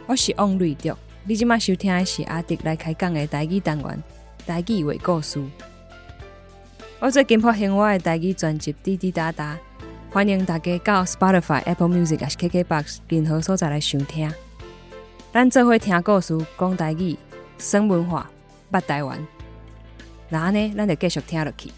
我是王瑞卓，你這馬收聽的是阿迪來開講的台語單元《台語話故事》。我最近發行我的台語專輯《滴滴答答》，歡迎大家到 Spotify、Apple Music 抑是 KKBOX 任何所在來收聽。咱做伙聽故事，講台語，耍文化，捌台灣。若按呢，咱就繼續聽落去。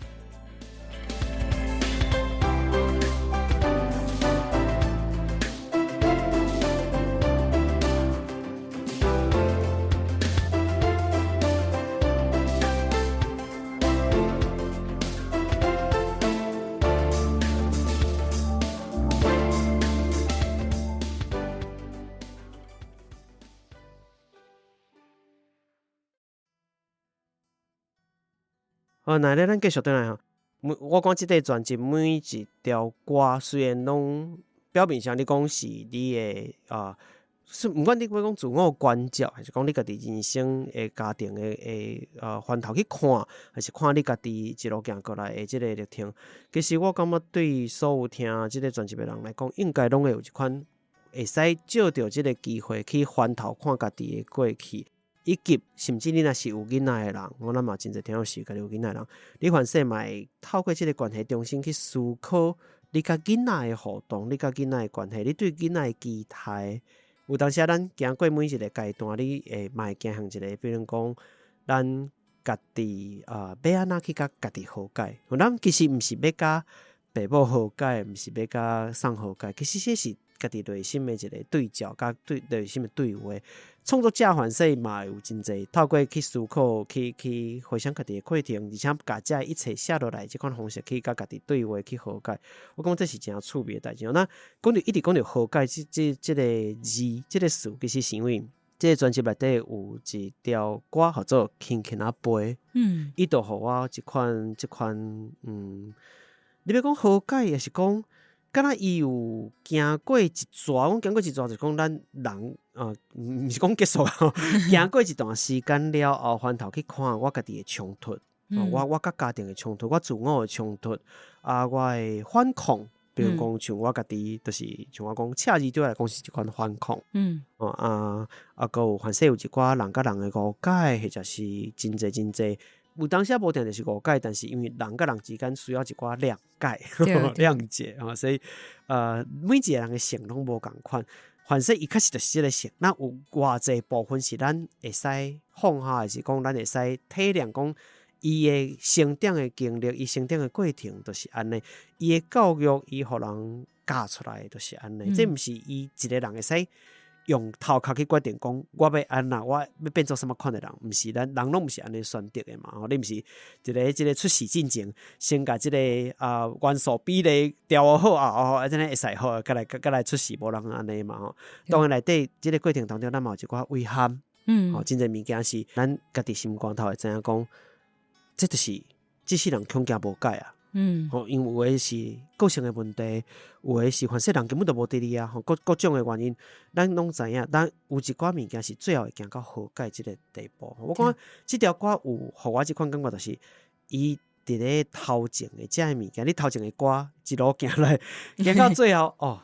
好，那咧，咱繼續轉來吼。每我講這塊專輯每一條歌，雖然攏表面上你講是你的啊，是毋管你欲講自我關照，還是講你家己人生的家庭的的啊，翻頭去看，還是看你家己一路行過來的這個歷程。其實我感覺對所有聽這個專輯的人來講，應該攏會有一款會使藉著這個機會去翻頭看家己的過去。以及甚至你若是有囡仔的人，我咱嘛真濟聽眾是家己有囡仔的人，你凡勢嘛會透過這個關係重新去思考你佮囡仔的互動，你佮囡仔的關係，你對囡仔的期待。有當時啊，咱行過每一個階段，你會嘛會走向一個，比如講，咱家己啊，欲按怎去佮家己和解？咱其實毋是欲佮爸母和解，毋是欲佮誰和解，其實這是家己內心的一個對照，佮對內心的對話。創作者凡勢嘛會有真濟透過去思考，去去回想家己的過程，而且共這一切寫落來，這款方式去佮家己對話，去和解。我感覺這是誠趣味的代誌。那講著一直講著和解這這這個字，這個詞，其實是因為這個專輯內底有一條歌號做《輕輕仔飛》，伊就予我這款這款，你欲講和解，抑是講？敢若伊有行過一逝，講行過一逝就是講咱人啊，毋是講結束啊，行過一段時間了後，翻頭去看我家己的衝突，我我佮家庭的衝突，我自我的衝突，啊，我的反抗，比如講像我家己，就是像我講，赤字對我來講是一款反抗，哦啊啊，閣有凡勢有一寡人佮人的誤解，或者是真濟真濟。有當時無定就是誤解，但是因為人佮人之間需要一寡諒解、諒解啊，所以每一個人的性攏無仝款，凡勢伊確實就是這個性。那有偌濟部分是咱會使放下，還是講咱會使體諒，講伊的成長的經歷，伊成長的過程就是按呢，伊的教育，伊予人教出來就是按呢，這毋是伊一個人會使用頭殼去決定講，我欲按怎，我欲變做啥物款的人，毋是咱人攏毋是按呢選擇的嘛。吼，你毋是一个這个出世進前，先共這个啊元素比例調好啊，哦，按呢會使好，閣來閣來出世，無人按呢嘛吼。當然內底這個過程當中，咱嘛有一寡遺憾，吼，真濟物件是咱家己心肝頭會知影講，這就是這世人恐驚無解啊。吼，因為有的是個性的問題，有的是凡勢人根本就無佇裡啊，吼，各各種的原因，咱攏知影。咱有一寡物件是最後會行到和解這個地步。我感覺這條歌有予我這款感覺，就是伊佇咧頭前的這个物件，你頭前的歌一路行來，行到最後哦。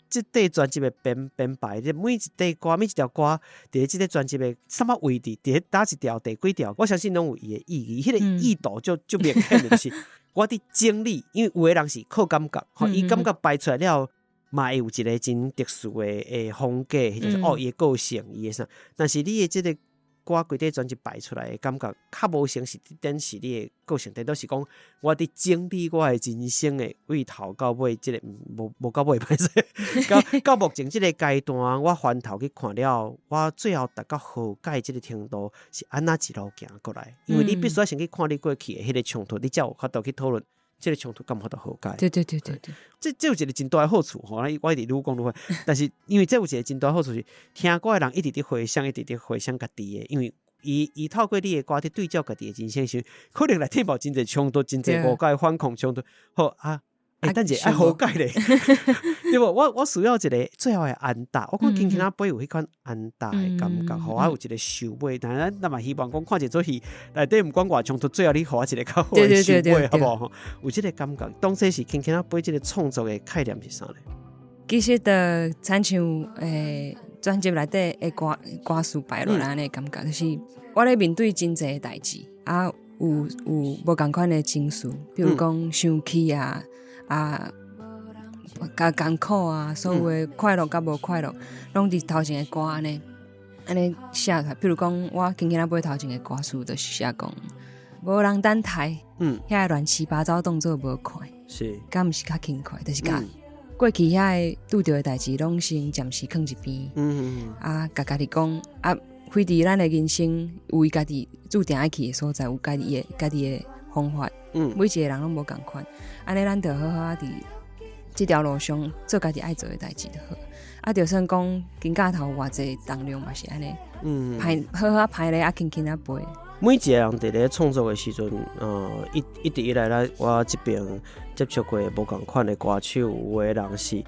這塊專輯的編編排，這每一塊歌，每一條歌，佇咧這個專輯的啥物位置，佇咧佗一條，第幾條，我相信攏有伊的意義，彼個意圖就足明顯的，就是我佇整理，因為有的人是靠感覺，吼，伊感覺排出來了，嘛會有一個真特殊的的風格，或者是哦，伊的個性，伊的啥，但是你的這個。歌規塊專輯排出來的感覺，較無像是展示你的個性，顛倒是講我佇整理我的人生的對頭到尾，這個無無到尾歹勢，到到目前這個階段，我翻頭去看了，我最後達到和解這個程度是按怎一路行過來？因為你必須愛先去看你過去的彼個衝突，你才有法度去討論這個衝突敢有法度和解。對對對對對，這這有一個真大的好處吼，我一直愈講愈快，但是因為這有一個真大的好處是，聽歌的人一直佇回想，一直佇回想家己的，因為伊伊透過你的歌佇對照家己的人生時，可能內底嘛有真濟衝突，真濟誤解、反抗衝突。好啊。欸，等者愛和解咧，對無？我我需要一個最後的安踏，我看輕輕仔飛有彼款安踏的感覺，予我有一個收尾。但咱咱嘛希望講看一齣戲內底毋管偌衝突，最後你予我一個較好的收尾，好無？有這個感覺。當初是輕輕仔飛這個創作的概念是啥呢？其實就親像專輯內底的歌歌詞擺落來按呢感覺，就是我咧面對真濟的代誌，啊有無仝款的情緒，比如講生氣啊，啊，佮艱苦啊，所有的快樂佮無快樂，攏佇頭前的歌按呢按呢寫出來。比如講，我輕輕仔背頭前的歌詞，就是寫講無人等待，遐個亂七八糟當做無看，敢毋是較輕快，就是共過去遐个拄著的代誌，攏先暫時囥一邊。啊，共家己講啊，非佇咱的人生有伊家己注定愛去的所在，有家己的方法。每一個人攏無仝款，按呢咱著好好仔佇這條路上做家己愛做的代誌就好。啊，就算講肩胛頭有偌濟重量嘛是按呢，歹好好歹咧啊，輕輕仔背。每一個人佇咧創作的時陣，一直以來，咱我這邊接觸過無仝款的歌手，有的人是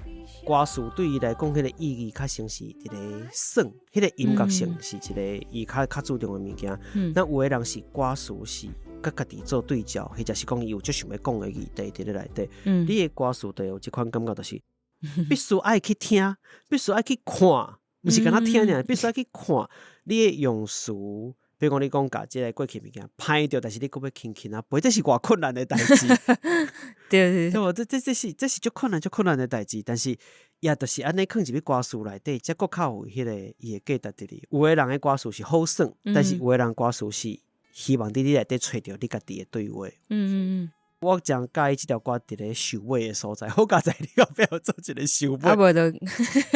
歌詞對伊來講，彼個意義較像是一個算，彼個音樂性是一個伊較注重的物件。那有的人是歌詞是佮家己做對照，或者是講伊有足想欲講的議題佇咧內底。你的歌詞就有這款感覺，就是必須愛去聽，必須愛去看，毋是干焦聽爾，必須愛去看你的用詞。比如講，你講共這个過去物件歹著，但是你閣欲輕輕仔背，這是偌困難的代誌。對無？這是足困難、足困難的代誌，但是也就是按呢，囥入去歌詞內底，才閣較有彼个伊的價值佇裡。有的人的歌詞是好耍，但是有的人歌詞是希望佇你內底揣著你家己的對話。我誠佮意這條歌佇咧收尾的所在，好佳哉你後壁有做一个收尾。啊無就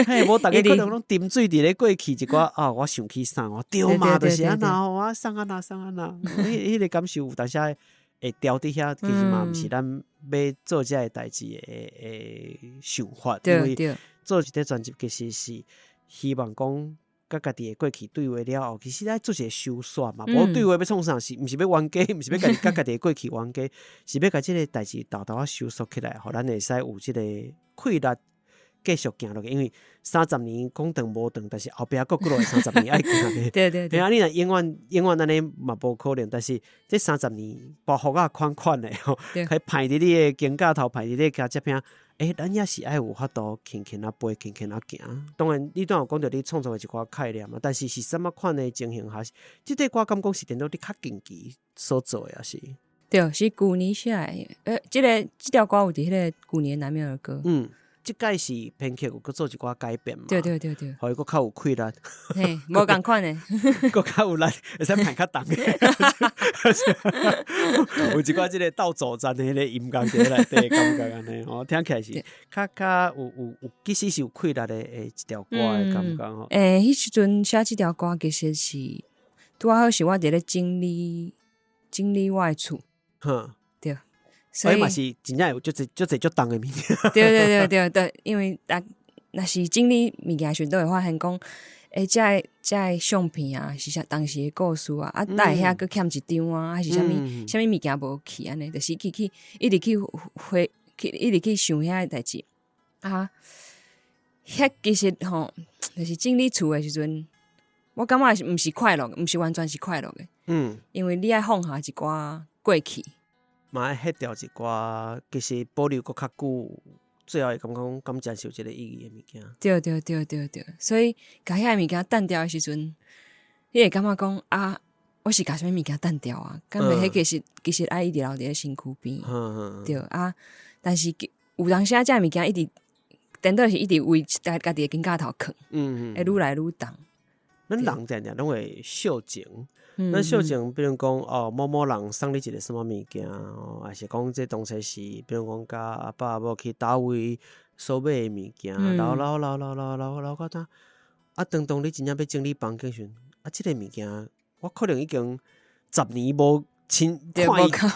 嘿，無逐家可能攏沉醉佇咧過去一寡啊，我想起啥，我對嘛，就是按呢，我送按呢送按呢，彼个感受有當時會掉佇遐，其實嘛毋是咱欲做這个代誌的想法，因為做一個專輯其實是希望講佮家己的過去對話了後，其實愛做一個收煞嘛，無對話欲創啥，是毋是欲冤家？毋是欲家己佮家己的過去冤家，是欲共這个代誌沓沓仔收束起來，予咱會使有這個氣力繼續行落去。因為三十年講長無長，但是後壁閣幾落三十年愛行的。啊，你若永遠永遠按呢嘛無可能，但是這三十年包袱仔寬寬的吼，可以歹佇你的肩胛頭，歹佇你的尻脊骿。欸，咱也是愛有法度輕輕仔背，輕輕仔行。當然，你拄有講著你創作的一寡概念嘛，但是是啥物款的情形下，這塊歌敢講是顛倒你較近期所做的，抑是？對，是舊年寫的。這條歌有佇彼个舊年的南廟兒歌。嗯，這擺是編曲有閣做一寡改變嘛？對對對對。予伊閣較有氣力。嘿，無仝款的。閣較有力，會使彈較重的。有一寡這个鬥作戰的彼个音樂佇內底，感覺按呢，吼，聽起來是較較有有有，其實是有氣力的一條歌的感覺吼。欸，彼時陣寫這條歌其實是拄仔好是我佇咧整理整理我的厝。對。所以嘛是真正有足濟足濟足重的物件。對對對對對，因為若是整理物件時陣，都會發現講，欸，這个這个相片啊，是啥當時的故事啊，啊，哪會遐閣欠一張啊，還是啥物啥物物件無去按呢，就是去一直去回去，一直去想遐个代誌啊。遐其實吼，就是整理厝的時陣，我感覺是毋是快樂，毋是完全是快樂的。因為你愛放下一寡過去。嘛愛彼掉一寡，其實保留閣較久，最後會感覺講敢真是有這个意義的物件。對對對對對，所以共遐个物件擲掉的時陣，你會感覺講啊，我是共啥物物件擲掉啊？敢袂彼其實愛一直留佇咧身軀邊。對啊，但是有當時啊，這个物件一直顛倒是一直為家家己的肩胛頭囥，會愈來愈重。咱人定定攏會惜情，咱惜情，比如講哦，某某人送你一个啥物物件，抑是講這當初是，比如講佮阿爸阿母去佗位所買的物件，留留留留留留留到今，啊，當你真正欲整理房間時，啊，這个物件我可能已經10年無親看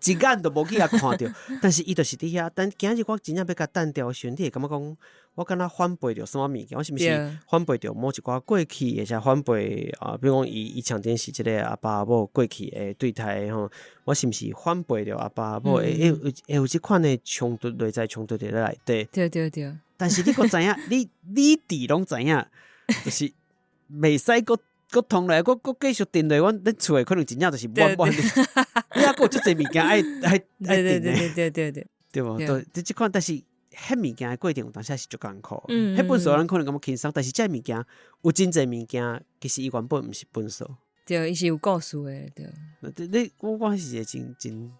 伊，一眼都無去共看著，但是伊就是佇遐。但今日我真正欲共擲掉的時陣，你會感覺講，我敢若反背著啥物物件？我是毋是反背著某一寡過去，或者反背啊？比如講伊唱的是這个阿爸阿母過去的對待吼，我是毋是反背著阿爸阿母？會有這款的衝突，內在衝突佇咧內底。對對對。但是你閣知影，你佇攏知影，就是袂使閣閣通來，閣閣繼續定落，阮咱厝的可能真正就是滿滿的，你猶閣有足濟物件愛愛愛定的，對對對對對，對無？對，這款，但是彼彼物件的過程有當時是足艱苦。彼本書咱可能感覺輕鬆，但是這物件有真濟物件，其實伊原本毋是本書。對，伊是有故事的，對。你我講是一個真真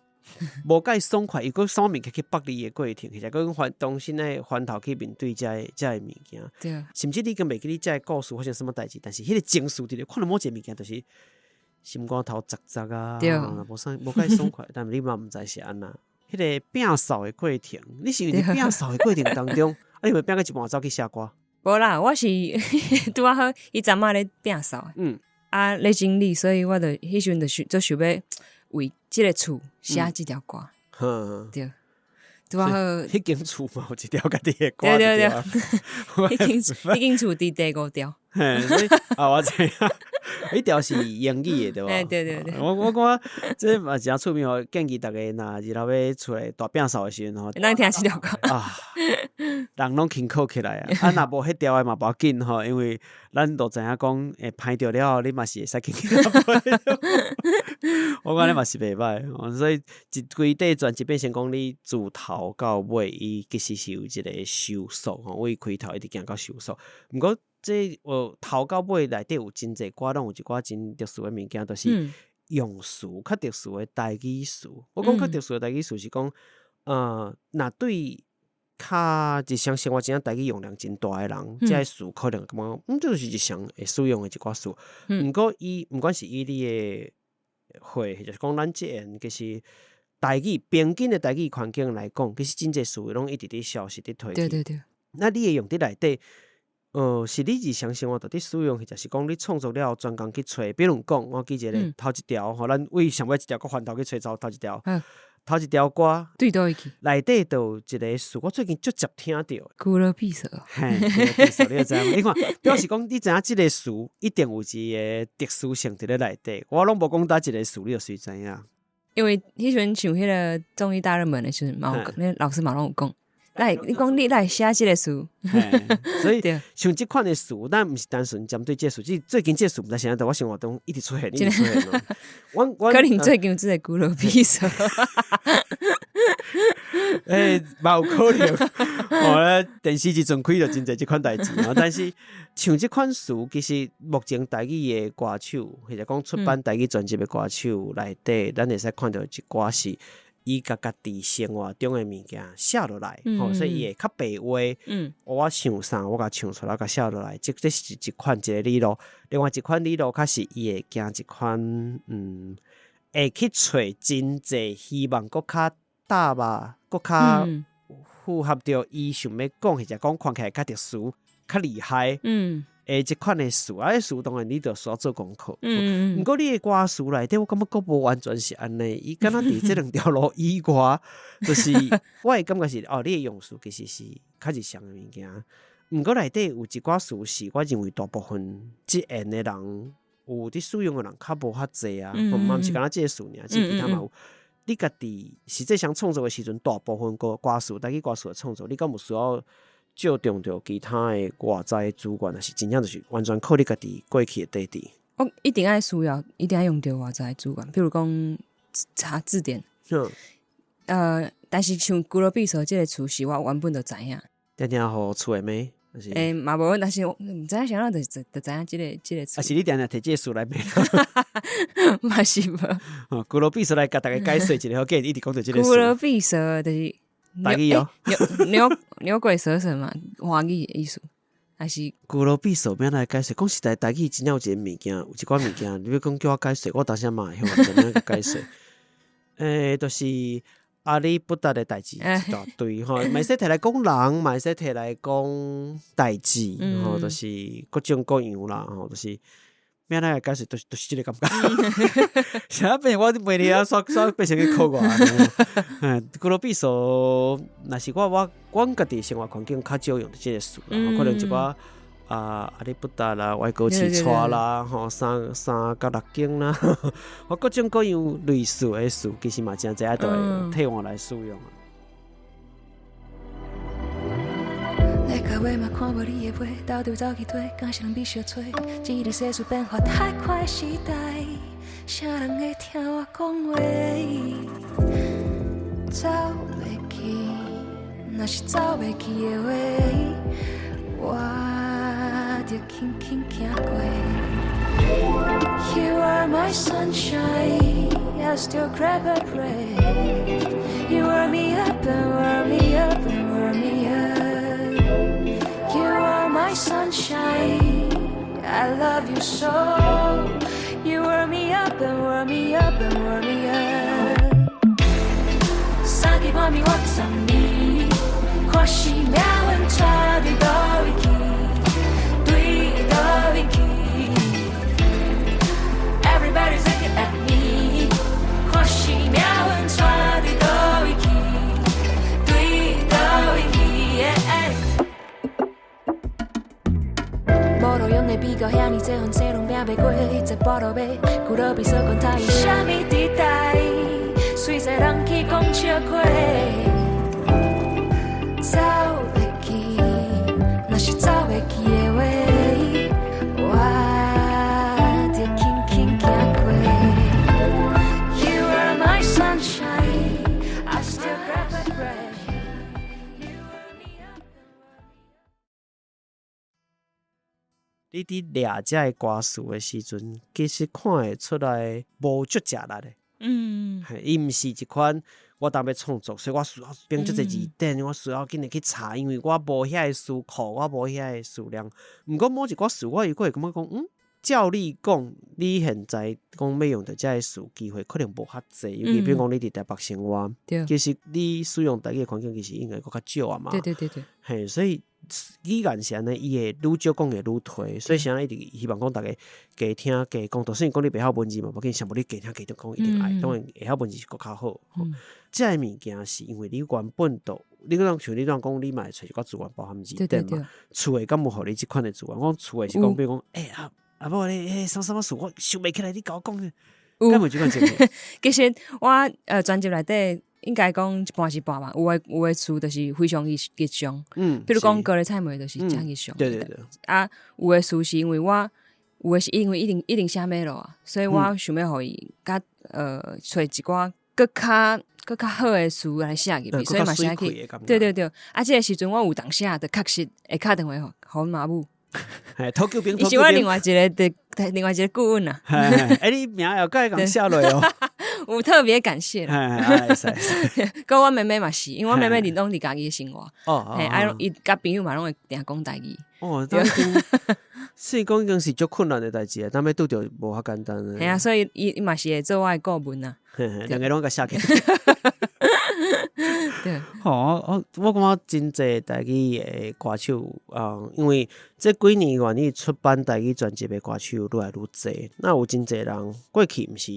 無介爽快，伊閣啥物件去縛你的過程，其實閣翻重新來翻頭去面對這个這个物件。甚至你敢袂記你這个故事發生啥物代誌，但是彼個情緒佇咧，看著某一個物件就是心肝頭扎扎啊，無啥無介爽快，但你嘛毋知是按怎。彼個摒掃的過程，你是佇摒掃的過程當中，啊，你會摒到一半走去寫歌？無啦，我是拄仔好，伊昨仔咧摒掃，啊咧整理，所以我就彼時陣就想做想欲為這个厝寫這條歌。對，拄仔好。彼間厝嘛有一條家己的歌。對對對，彼間厝佇第五條。嘿，啊，我知影，彼條是英語的對無？欸，對對對。我感覺這嘛誠趣味吼，建議大家若日後欲厝內大摒掃的時陣吼，會當聽這條歌。啊，人攏輕哭起來啊！啊，若無彼條的嘛無要緊吼，因為咱都知影講，會歹著了後，你嘛是會使輕輕。我感覺嘛是袂歹，所以一規塊專輯變成講你自頭到尾，伊其實是有一個收束吼，為開頭一直行到收束。毋過這頭到尾內底有真濟歌，攏有一寡真特殊的物件，就是用詞較特殊的台語詞。我講較特殊的台語詞是講，若對較日常生活真正台語用量真大的人，這个詞可能感覺，這就是日常會使用的一寡詞。毋過伊毋管是以你的歲，或者是講咱這緣，其實台語平均的台語環境來講，其實真濟詞攏一直佇消失佇退去。那你會用佇內底，是你日常生活佇使用，或者是講你創作了後專工去揣。比如講，我記一個頭一條吼，咱為上尾一條閣翻頭去揣頭一條，頭一條歌對佗位去？內底就有一個詞，我最近足捷聽著。龜落閉鎖。嘿，龜落閉鎖，你就知影。你看，表示講你知影這个詞一定有一個特殊性佇咧內底。我攏無講佗一個詞，你就隨知影。因為彼時陣唱彼个綜藝大熱門的時陣，嘛有講，那老師嘛攏有講，來，你講你來寫這个詞。所以像這款的詞，咱毋是單純針對這個詞，這最近這個詞毋知是按怎，我生活中一直出現，一直出現。我可能最近有這个龜落閉鎖。欸，嘛有可能。哦，電視一陣開就真濟這款代誌啊。但是像這款詞，其實目前台語的歌手，或者講出版台語專輯的歌手內底，咱會使看著一寡是伊共家己生活中的物件寫落來，吼，所以伊會較白話。我想啥，我共唱出來，共寫落來，這是一款一个理路。另外一款理路，較是伊會行一款，會去揣真濟希望閣較搭吧，閣較符合著伊想欲講，或者講看起來較特殊、較厲害。的這款的詞，啊，這詞當然你就需要做功課。毋過你的歌詞內底，我感覺閣無完全是按呢，伊敢若佇這兩條路以外，就是我的感覺是，哦，你的用詞其實是較日常的物件。毋過內底有一寡詞是，我認為大部分這緣的人有佇使用的人較無遐濟啊，嘛毋是干焦這个詞爾，其他嘛有。你家己實際上創作的時陣，大部分歌歌詞，台語歌詞的創作，你敢有需要借重著其他的外在資源，抑是真正就是完全靠你家己過去的底底？我一定愛需要，一定愛用著外在資源，比如講查字典。但是像龜落閉鎖這个詞是我原本就知影。定定予厝的罵？欸，嘛無，但是毋知影啥人就知影這个詞。啊，是你定定提這个詞來罵？嘛是無。龜落閉鎖來共大家解釋一下，好，一直講著這个詞。龜落閉鎖就是台語哦，牛牛鬼蛇神嘛，華語的意思，還是龜落閉鎖欲按怎解釋？講實在，台語真正有一個物件，有一寡物件，你欲講叫我解釋，我當時嘛會曉按怎解釋。欸，就是阿里不達的代誌一大堆吼，嘛會使提來講人，嘛會使提來講代誌，吼，就是各種各樣啦，吼，就是欲按怎來解釋，就是這个感覺。啥變我問你啊，煞煞變成去考我。嗯，龜落閉鎖，若是我阮家己生活環境較少用著這个詞啦，可能一寡啊阿里不達啦、歪哥起車啦，吼三三角六經啦，我各種各樣類似的詞，其實嘛誠濟愛都會替換來使用。下月嘛看無你的尾，斗陣走去佗，敢是人欲相揣？這个世事變化太快時代，啥人會聽我講話？走袂去，若是走袂去的話，我著輕輕行過。You are my sunshine, I still grab a breath. You warm me up and warm me up and warm me up. You are my sunshine, I love you so. You warm me up and warm me up and warm me up. 三更半暝我十暝，看是命運帶你佗位去，對佗位去。Everybody's looking at me，看是命運帶你佗位去，對佗位去。無路用的比較遐爾濟，凡勢攏拼袂過，彼隻跋落尾，舊路比所管他伊啥物時代，隨在人去講笑話，走袂去，若是走袂去的話，我著輕輕行過。You are my sunshine, I still grab a breath. You warm me up and warm me up. 你佇掠這个歌詞的時陣，其實看會出來無足食力的。嘿，伊毋是一款我當欲創作，所以我需要編足濟字典，我需要緊來去查，因為我無遐个詞庫，我無遐个數量。毋過某一寡詞，我又閣會感覺講，照理講，你現在講欲用著這个詞機會可能無較濟，尤其比如講你佇台北生活，其實你使用台語的環境其實應該閣較少啊嘛。嘿，所以語言是按呢，伊會愈少講會愈退，所以啥一直希望講逐家加聽加講，就算講你袂曉文字嘛，無緊，上無你加聽加講一定愛，當然會曉文字是閣較好。這个物件是因為你原本就，你講像你怎講，你嘛會揣一寡資源包含字典嘛，厝的敢有予你這款的資源？我講厝的是講，比如講，欸啊阿某你欸啥啥物事，我想袂起來，你共我講，敢有這款情形？其實我專輯內底應該講一半是半嘛，有的詞就是非常日常，比如講高麗菜糜就是誠日常。啊，有的詞是因為我有的是因為已經寫欲落啊，所以我想欲予伊較揣一寡閣較好的詞來寫入去，所以嘛寫去。對對對，啊，這个時陣我有當時啊，就確實會敲電話予阮媽母。嘿，土救兵，伊是我另外一个顧問啊。欸，你名會閣會共寫落哦。有特別感謝啦。會使會使。閣我妹妹嘛是，因為我妹妹佇攏佇家己生活，哦，嘿，啊，伊佮朋友嘛攏會定講台語。哦，這已經，所以講已經是足困難的代誌啊，當欲拄著無遐簡單。嘿啊，所以伊嘛是會做我的顧問啊。嘿嘿，兩个攏共寫起來。對。吼，我感覺真濟台語的歌手啊，因為這幾年願意出版台語專輯的歌手愈來愈濟，那有真濟人過去毋是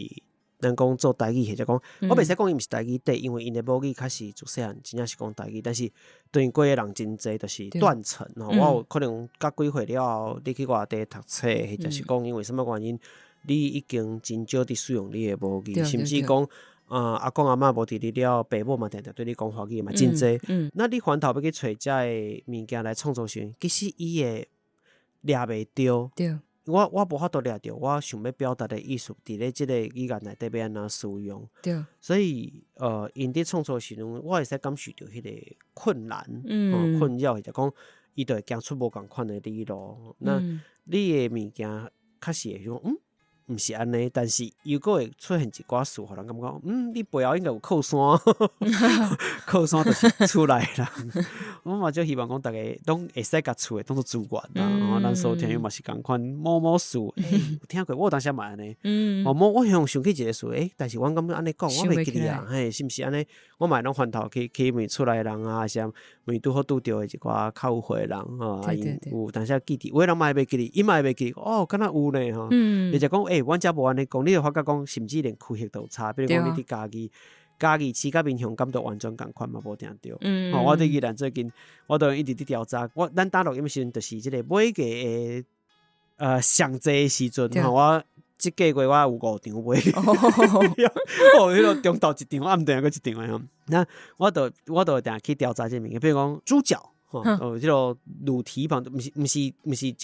咱講做台語，或者講我袂使講伊毋是台語底，因為𪜶的母語較是自細漢真正是講台語，但是斷過的人真濟，就是斷層吼。我有可能甲幾歲了後，你去外地讀冊，或者是講因為啥物原因，你已經真少佇使用你的母語，甚至講啊，阿公阿嬤無佇你了，爸母嘛定定對你講華語嘛，真濟。那你翻頭欲去揣這个物件來創作時，其實伊會掠袂著。我無法度掠著，我想欲表達的意思，佇咧這个語言內底欲按怎使用。所以，𪜶佇創作時陣，我會使感受著彼个困難，困擾，或者講伊就會行出無仝款的理路。那你的物件確實會講，毋是按呢，但是又閣會出現一寡事，予人感覺，你背後應該有靠山，靠山就是厝內人。我嘛足希望講，逐家攏會使共厝的當做資源啦。吼，咱所聽的嘛是仝款某某事，欸，有聽過？我有當時嘛按呢。哦，某我想想起一个事，欸，但是阮感覺按呢講，我袂記得啊，嘿，是毋是按呢？我嘛會攏翻頭去問厝內人啊，還是問拄好拄著的一寡較有歲的人吼，啊，𪜶有當時記佇，有的人嘛會袂記得，伊嘛會袂記得，哦，敢若有呢吼。或者講，欸，阮遮無按呢講，你會發覺講，甚至連區域都有差。比如講，你佇嘉義，嘉義市佮民雄感覺完全仝款嘛，無定著。吼，我對宜蘭最近，我都一直佇調查。我咱搭錄音時陣，就是這个買個的上濟時陣吼，我這個月我有五場買。哦，彼個中晝一場，暗頓閣一場的吼。那我就定去調查這個物件，比如講豬腳。吼，哦，這个滷蹄膀，毋是一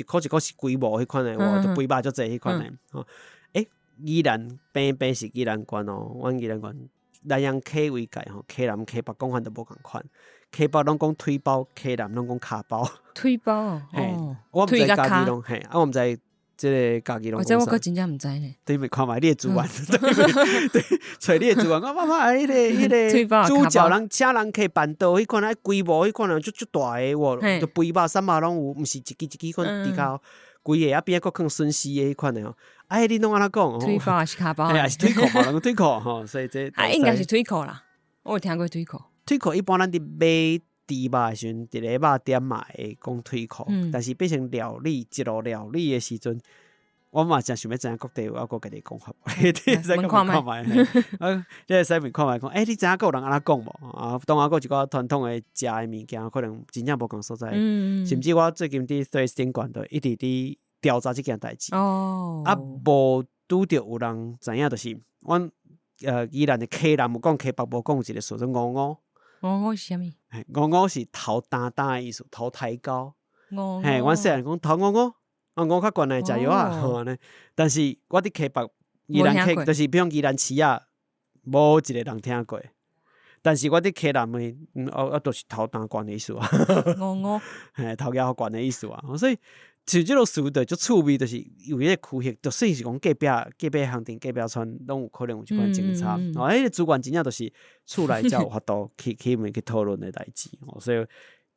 箍一箍是規模彼款的，哇，就肥肉足濟彼款的。吼，欸，宜蘭平平是宜蘭縣哦，阮宜蘭縣南陽溪為界吼，溪南溪北講法都無仝款。溪北攏講腿包，溪南攏講跤包。腿包哦，嘿，我毋知嘉義攏嘿，啊我毋知這个嘉義攏。這我閣真正毋知呢。對咪看覓你的資源，對，揣你的資源。我媽媽彼个主角人請人客辦桌彼款啊，規模彼款啊，足足大个喎，就肥肉、瘦肉攏有，毋是一支一支款豬跤，規个啊邊仔閣放筍絲的彼款的哦。哎，你攏按怎講？腿包還是跤包？還是腿褲嘛，攏腿褲吼，所以這啊應該是腿褲啦。我有聽過腿褲。腿褲一般咱佇買豬肉的時陣，佇咧肉店嘛會講腿褲，但是變成料理一路料理的時陣，我嘛誠想欲知影各地有猶閣家己講法無？你會使問看覓，啊，你會使問看覓講，欸，你知影閣有人按怎講無？啊，當然閣有一寡傳統的食的物件，可能真正無仝所在。甚至我最近佇 Threads 頂懸，就一直佇調查這件代誌。啊，無拄著有人知影，就是阮宜蘭的溪南有講，溪北無講，有一個詞做五五。五五是啥物？五五是頭焦焦的意思，頭抬高。嘿，阮細漢講頭五五，啊五較懸來食藥仔，吼按呢。但是我佇溪北宜蘭溪，就是比如講宜蘭市仔，無一個人聽過。但是我佇溪南的，哦啊，就是頭焦懸的意思啊。五五，嘿，頭額懸的意思啊。所以像這個詞就足趣味，就是有彼個區域，就算是講隔壁隔壁鄉鎮、隔壁村，攏有可能有這款爭差。哦，彼個資源真正就是厝內才有法度去去問去討論的代誌。所以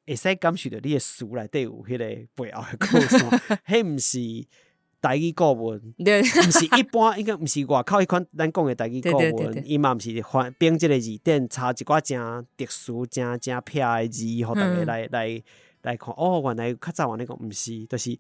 會使感受著你的詞內底有彼個背後的故事，彼毋是台語古文，毋是一般，應該毋是外口彼款咱講的台語古文，伊嘛毋是翻編這个字典，查一寡誠特殊、誠誠癖的字，予大家來來來看。哦，原來較早按呢講，毋是，就是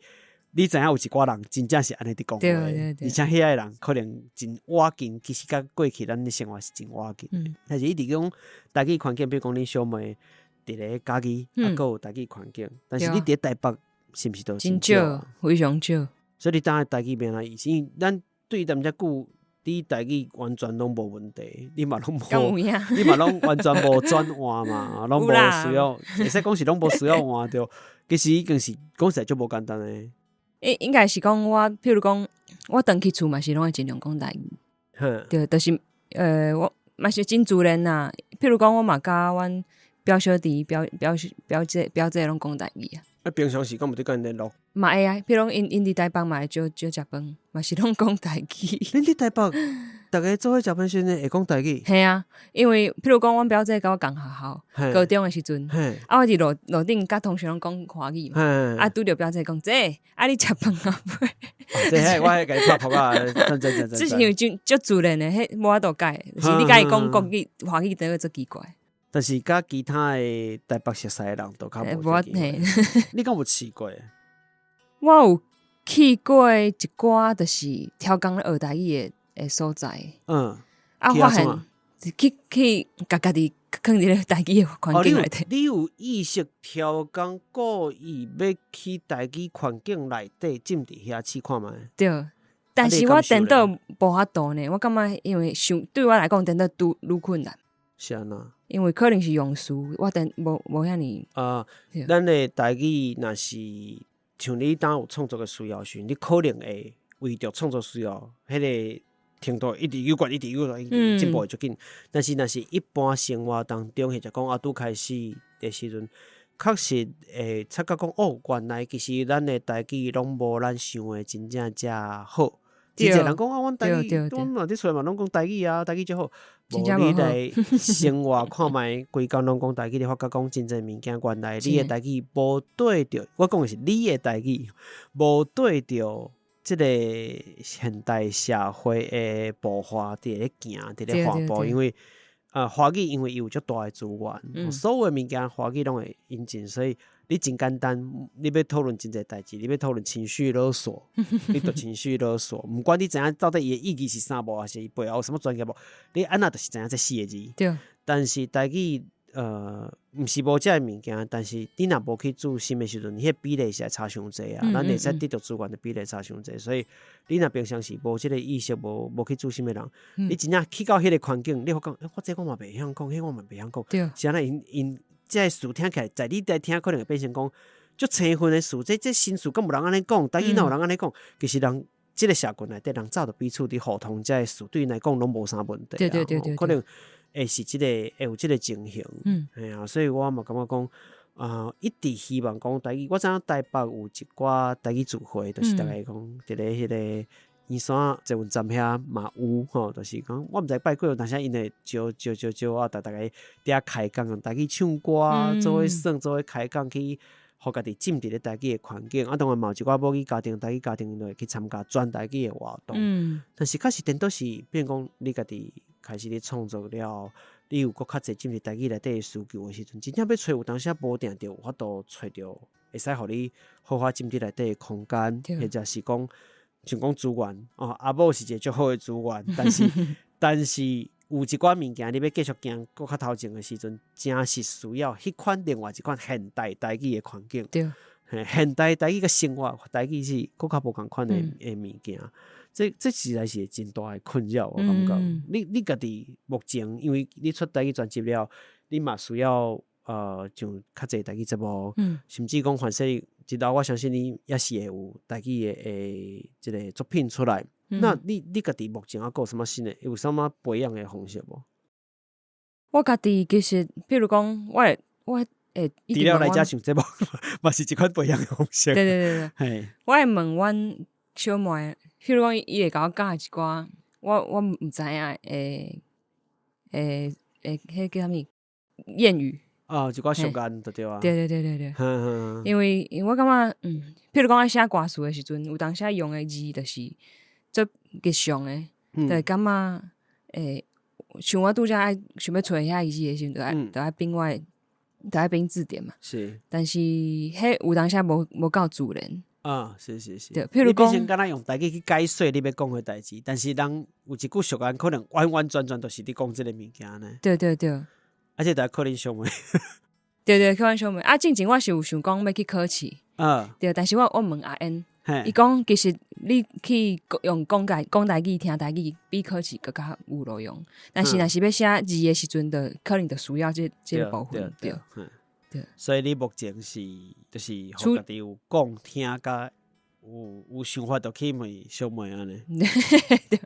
你知影有一寡人真正是按呢佇講話，而且遐个人可能真倚近，其實佮過去咱的生活是真倚近的。但是伊佇講台語環境，比如講恁小妹佇咧嘉義，啊，閣有台語環境，但是你佇咧台北是毋是都真少，非常少。所以你當台語變來意思，因為咱對踮遮久，你台語完全攏無問題，你嘛攏無，你嘛攏完全無轉換嘛，攏無需要，會使講是攏無需要換著，其實已經是講實在足無簡單的。應該是講我，譬如講我轉去厝嘛是攏會盡量講台語，對，就是我嘛是真自然啦。譬如講我嘛佮阮表小弟、表表表姐、表姐攏講台語啊。啊，平常時敢有佇佮𪜶聯絡？嘛會啊，譬如講𪜶佇台北嘛會招招食飯，嘛是攏講台語。恁佇台北，逐家做伙食飯時陣會講台語？嘿啊，因為譬如講，阮表姐佮我仝學校，高中的時陣，啊，我佇路路頂佮同學攏講華語嘛，啊，拄著表姐講，姐，啊，你食飯啊未？這彼我彼共伊拍噗仔，讚讚讚。這是因為真足自然的，彼無法度改，就是你共伊講國語、華語，等於足奇怪。但是佮其他的台北熟似的人都較無這機會。你敢有試過？我有去過一寡，就是超工咧學台語的所在。啊，發現去去共家己囥佇咧台語的環境內底。你有意識超工故意欲去台語環境內底浸佇遐試看覓？對，但是我顛倒無法度呢。我感覺因為傷對我來講顛倒愈愈困難。是按怎？因為可能是用詞，我顛無無遐爾。啊，咱的台語若是像你當有創作的需要時，你可能會為著創作需要，彼個程度一直有懸，一直有懸，一直進步會足緊。但是若是一般生活當中，或者講啊拄開始的時陣，確實會察覺講哦，原來其實咱的台語攏無咱想的真正遮好。真濟人講啊，阮台語，阮嘛佇厝內嘛攏講台語啊，台語足好。無你來生活看覓，規工攏講台語，你發覺講真濟物件，原來你的台語無對著，我講的是你的台語無對著這个現代社會的步伐佇咧行，佇咧緩步，因為華語因為伊有足大的資源，所有的物件華語攏會引進，所以你真簡單，你欲討論真濟代誌，你欲討論情緒勒索，你就情緒勒索，毋管你知影到底伊的意義是啥無，還是伊背後有啥物專業無，你按怎就是知影這四个字。但是台語，毋是無這个物件，但是你若無去注心的時陣，彼个比例實在差傷濟啊。咱會使得著資源的比例差傷濟，所以你若平常時無這个意識，無無去注心的人，你真正去到彼个環境，你會講，欸，我這我嘛袂曉講，彼我嘛袂曉講，是按怎𪜶𪜶這個詞聽起來，在你佇聽可能會變成講足生分的詞，這這新詞敢有人按呢講？台語哪有人按呢講？其實人這个社群內底人早就彼此佇互通這个詞，對𪜶來講攏無啥問題啊。可能會是這個會有這個情形。嘿啊，所以我嘛感覺講，啊，一直希望講台語，我知影台北有一寡台語聚會，就是逐家講佇咧彼個圓山捷運站遐嘛有吼，就是講我毋知拜幾，有當時𪜶會招招招招啊，逐逐家佇遐開講，台語唱歌，做伙耍，做伙開講去，予家己浸佇咧台語的環境。啊，當然嘛有一寡母語家庭、台語家庭，𪜶就會去參加全台語的活動。但是確實顛倒是，變講你家己開始咧創作了後，你有閣較濟進入台語內底的需求的時陣，真正欲揣有當時無定著有法度揣著會使予你好好浸佇內底的空間，或者是講像講資源哦，阿某是一個足好的資源，但是有一寡物件你欲繼續行閣較頭前的時陣，誠是需要彼款另外一款現代台語的環境。嘿，現代台語佮生活台語是閣較無仝款的物件。這實在是真大的困擾，我感覺。你家己目前，因為你出台語專輯了，你嘛需要上較濟台語節目，甚至講凡勢，日後我相信你也是會有台語的這個作品出來。那你家己目前猶閣有啥物新的，有啥物培養的方式無？我家己其實，譬如講，我會除了來遮上節目，嘛是一款培養的方式。對對對對，我會問阮小妹，譬如講，伊會共我教一寡，我毋知影的彼叫啥物諺語。哦，一寡俗諺就對啊。對對對對對。因為我感覺，譬如講，愛寫歌詞的時陣，有當時用的字就是足日常的，就會感覺像我拄才愛想欲揣遐字的時陣，就愛邊字典嘛。但是彼有當時無夠自然。啊，是是是。對，譬如講，你變成敢若用台語去解說你欲講的代誌，但是人有一句俗諺，可能完完全全就是咧講這个物件呢。對對對。啊，這著靠恁小妹。對對，靠阮小妹。啊，進前我是有想講欲去考試。對，但是我問阿燕，伊講其實你去用講解講台語、聽台語，比考試閣較有路用。但是若是欲寫字的時陣，就可能就需要這個部分。對。對。所以你目前是就是予家己有講聽佮有想法，就去問小妹按呢。對。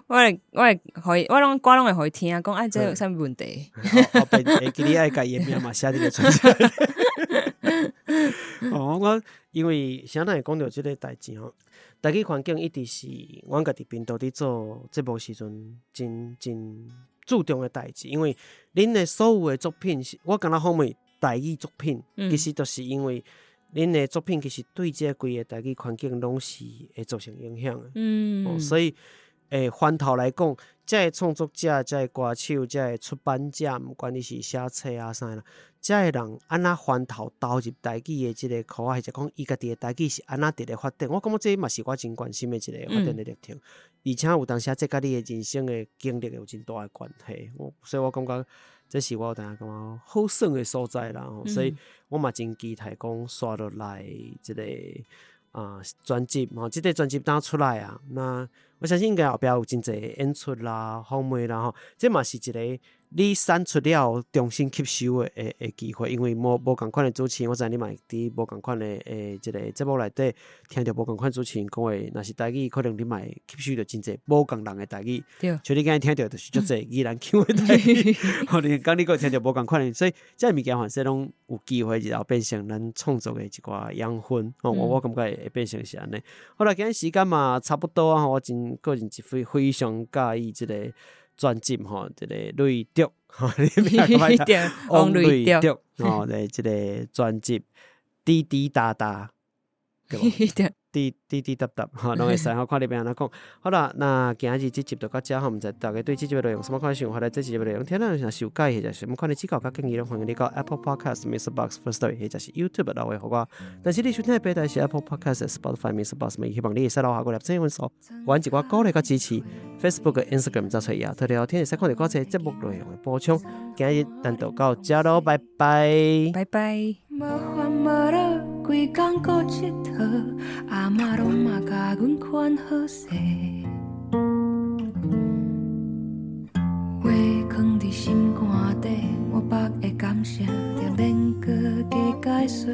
我會予伊，我攏歌攏會予伊聽，講啊，這有啥物問題？後邊會記你愛共伊的名嘛寫佇咧專輯。哦，我因為啥咱會講著這个代誌吼，台語環境一直是阮家己頻道佇做節目時陣真真注重的代誌，因為恁的所有的作品是，我敢若訪問台語作品，其實都是因為恁的作品其實對這規个台語環境攏是會造成影響的。哦，所以反頭來講，這个創作者、這個歌手、這個出版者，毋管你是寫冊啊啥啦，這个人按怎翻頭投入台語的這个科學，或者講伊家己的台語是按怎佇咧發展，我感覺這嘛是我真關心的一個發展的歷程。而且有當時這佮你的人生的經歷有真大的關係，所以我感覺這是我有當時感覺好耍的所在啦。所以我嘛真期待講紲落來這个啊專輯吼，這個專輯當出來啊，那我相信應該後壁有真濟演出啦、訪問啦吼，這嘛是一個你產出了後重新吸收的機會，因為無仝款的主持人，我知你嘛會佇無仝款的這個節目內底聽著無仝款主持人講話，若是台語，可能你嘛會吸收著真濟無仝人的台語。像你今日聽著就是足濟宜蘭腔的台語，可能講你閣聽著無仝款的，所以這个物件反正攏有機會日後變成咱創作的一寡養分。吼，我感覺會變成是按呢。好啦，今日時間嘛差不多啊，我真個人是非常佮意這個專輯吼，這個雷竹，吼，你名閣歹讀，王雷竹，吼，的這個專輯滴滴答答，對無？滴滴滴答答，吼，攏會使吼，看你欲按怎講。好啦，那今日這集就到遮吼，毋知大家對這集的內容有啥物款想法咧？這集的內容聽了若是有佮意，或者是啥物款的指教佮建議，攏歡迎你到 Apple Podcast、MixerBox、Firstory 或者是 YouTube 留言予我。但是你收聽的平台是 Apple Podcast、Spotify、MixerBox，希望你會使留下個粒讚分數，阮一寡鼓勵佮支持。Facebook、Instagram 找揣亞特聊天，會使看著較濟節目內容的補充。今日咱就到遮囉，拜拜，拜拜。無煩無惱，規工顧𨑨迌，阿嬤攏嘛共阮勸好勢。話囥佇心肝底，我腹的感謝就免閣加解說。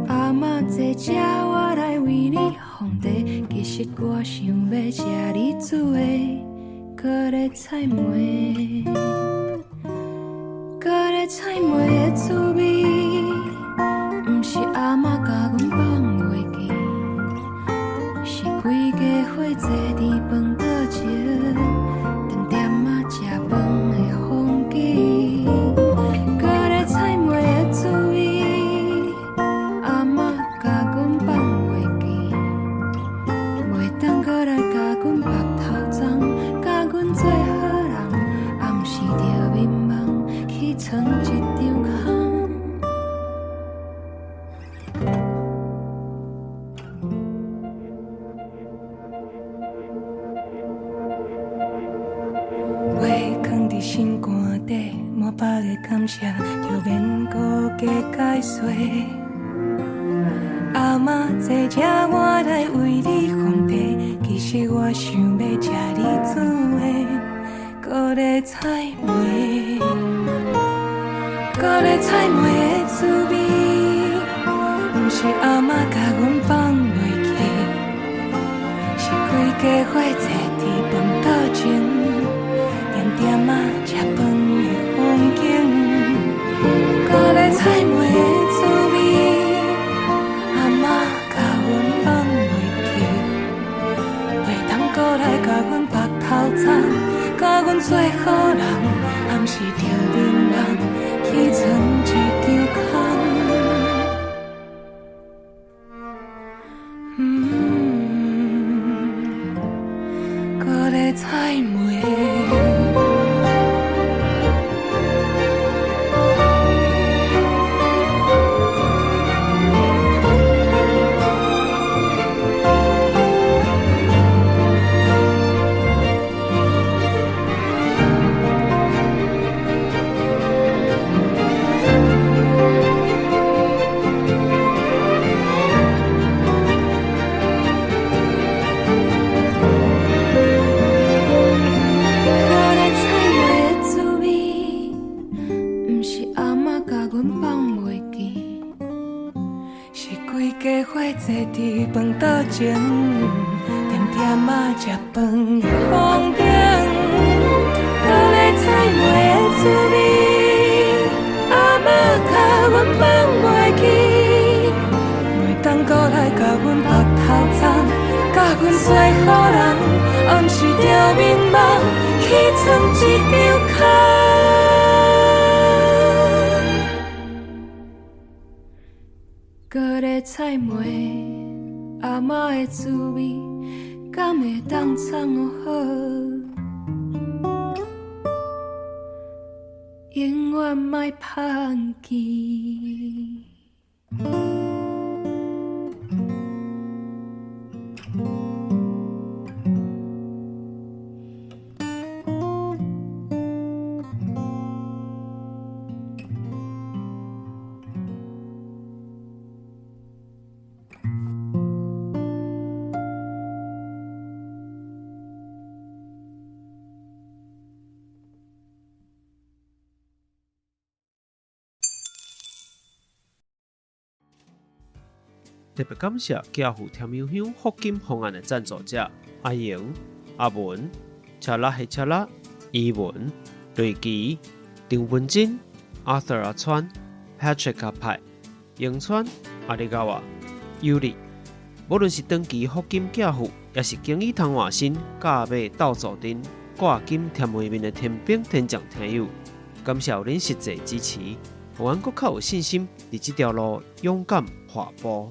阿嬤坐這，我來為你奉茶。其實我想欲食你煮的粿。閣咧菜糜，閣咧菜糜的滋味，毋是阿嬤共阮放袂記，是規家伙坐佇飯桌前，點點仔食飯的風景。閣咧菜糜的滋味，阿嬤共阮放袂記，袂當閣來共阮縛頭鬃，教阮做好人，暗時著眠夢去藏一張空。話囥佇心肝底，滿腹的感謝，就免閣加解說。阿嬤坐這，我來為你奉茶，其實我想欲食你煮的高麗菜糜，高麗菜糜的滋味，毋是阿嬤共阮放袂記，是規家伙坐佇飯桌前，點點仔食飯的風景。高麗菜糜的滋味，阿嬤共阮放袂記，袂當閣來共阮縛頭鬃，教阮做好人，暗時著眠夢去藏一張空。高麗菜糜。高麗菜糜的滋味，毋是阿嬤共阮放袂記，是規家伙坐佇飯桌前，點點仔食飯的風景。高麗菜糜的滋味，阿嬤共阮放袂記，袂當閣來共阮縛頭鬃，教阮做好人，暗時著眠夢去藏一張空。高麗菜糜，阿嬤的滋味，敢會當藏予好？永遠莫放棄。特別感謝寄付甜香香福金方案的贊助者阿瑩、阿文、查拉黑查拉、伊文、瑞奇、張文珍、Arthur 阿川、Patrick 阿派、永川、阿里嘎哇、尤里。無論是長期福金寄付，抑是經已通換新、價買鬥做陣、掛金甜味麵的天兵天將聽友，感謝有恁實際支持，予阮閣較有信心佇這條路勇敢跨步。